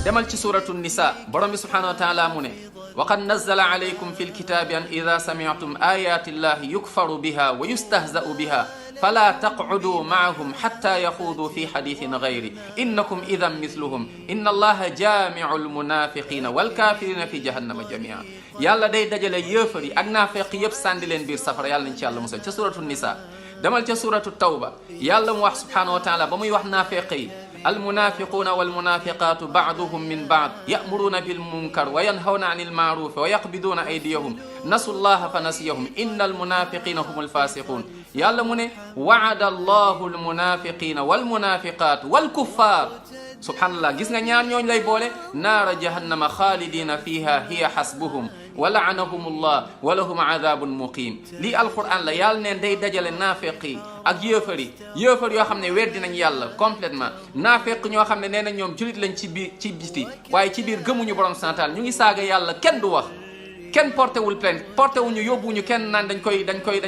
demal ci suratu nisa borom bi subhanahu wa taala mu ne wa qad nazzala alaykum fi lkitabi an ida sami'tum ayati llahi yukfaru biha wa yustahza'u biha fala taq'udu ma'ahum hatta yaxuudu fi hadithin ghayri innakum idan mithluhum inna allaha jami'u almunafiqina walkafirina fi jahannama jami'a. yàlla day dajale yéefar yi ak naafeq yëpp sànni leen biir safara yàlla nañ ci yàlla musal ca suratu nisa. demal ca suratu tawba yàlla mu wax subhanahu wa taala ba muy wax naafeq yi almunafiquna walmunafiqatu ba'duhum min ba'd ya'muruna bilmunkar wa yanhawna anil ma'ruf wa yaqbiduna aydiyahum nasu llaha fa nasiyahum inna almunafiqina humul fasiqun. yàlla mu ne wa'ada allahu almunafiqina walmunafiqat walkuffar subhanallah gis nga ñaar ñooñ lay boole naara jahannama xaalidina fiha hiya hasbuhum wa la'anahumullah wa lahum adhabun muqim. lii alquran la yàlla neen day dajale naafeq yi ak yéefar yoo xam ne weddi nañ yàlla complètement naafeq ñoo xam ne nee na ñoom julit lañ ci biti waaye ci biir gëmuñu borom santal ñu ngi saaga yàlla kenn du wax kenn porté wul plainte porté wuñu yóbbuñu kenn naan dañ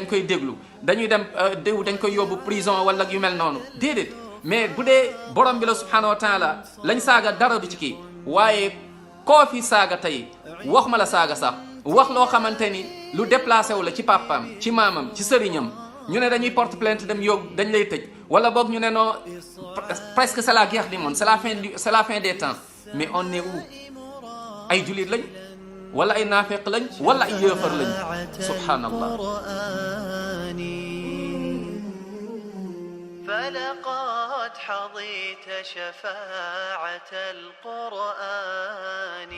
koy déglu dañuy dem dañ koy yóbbu prison wala yu mel noonu déedéet. mais bu dee borom bi la subhanahu wa taala lañ saaga dara du ci kii waaye koo fi saaga tey wax ma la saaga sax wax loo xamante ni lu déplacé wu la ci papaam ci maamam ci sëriñam ñu ne dañuy porte plainte dem yóbbu dañ lay tëj wala boog ñu ne non presque c'est la guerre du monde c'est la fin des temps mais on est où ay jullit lañ wala ay naafeq lañ wala ay yéefar lañ subhanallah. فلقد حظيت شفاعة القرآن